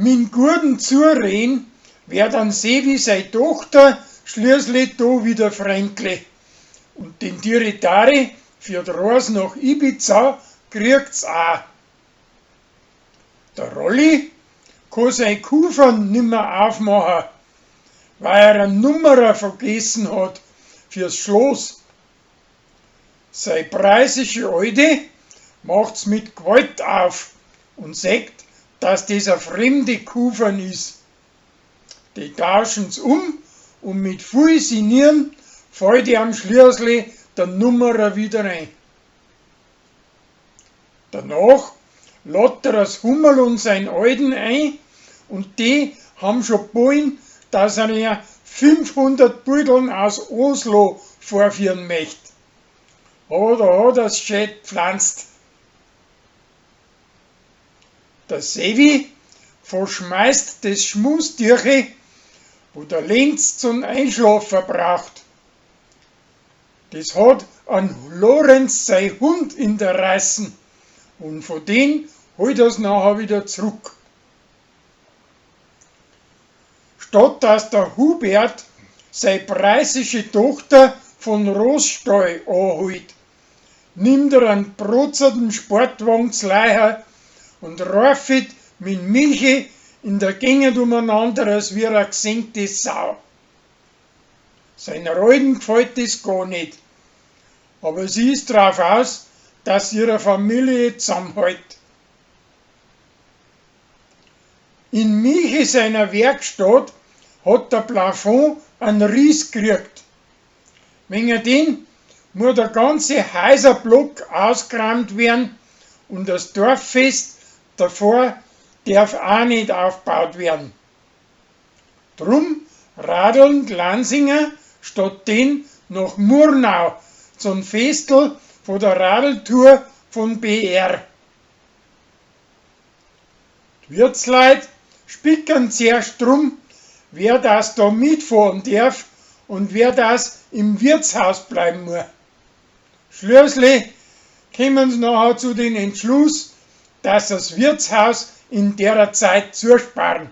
Min guden Zureden werd an Sevi sei Tochter schließlich do wieder freundlich und den Tiritari für d'Reis nach Ibiza kriegt's aa. Der Rolli kann sei Kufern nimmer aufmacha, weil er a Nummerer vergessen hat fürs Schloss. Sei preußische Alte macht's mit Gewalt auf und sagt, dass des a fremde Kufern is. Die tauschen's um und mit viel Sinieren fällt iam schließlich der Nummerer wieder ein. Danach ladt er das Hummerl und sein Alten ein und die ham scho bollen, dass er ihr 500 Budeln aus Oslo vorführen möcht. Aber da hat er's schön gpflanzt. Der Sevi verschmeißt des Schmusstüchel, wo der Lenz zum Einschlafen braucht. Des hat an Lorenz sei Hund in der Reißen und von den holt er's nachher wieder zurück. Statt dass der Hubert sei preußische Tochter von Roßstall anholt, nimmt er an protzerten Sportwagen z'Leiher und raufet mit Milchi in der Gegend umeinander als wie a g'senkte Sau. Seiner Alten g'fallt des gar net, aber sie ist drauf aus, dass ihre Familie zusammenhält. In Michi seiner Werkstatt hat der Plafond an Riss kriegt. Wegen den muss der ganze Häuserblock ausgeräumt werden und das Dorffest davor darf auch nicht aufgebaut werden. Drum radeln die Lansinger statt den nach Murnau zum Festl von der Radeltour von BR. Die Wirtsleit spickern zuerst drum, wer das da mitfahren darf und wer das im Wirtshaus bleiben muss. Schließlich kommen sie nachher zu den Entschluss, dass das Wirtshaus in derer Zeit zusparen.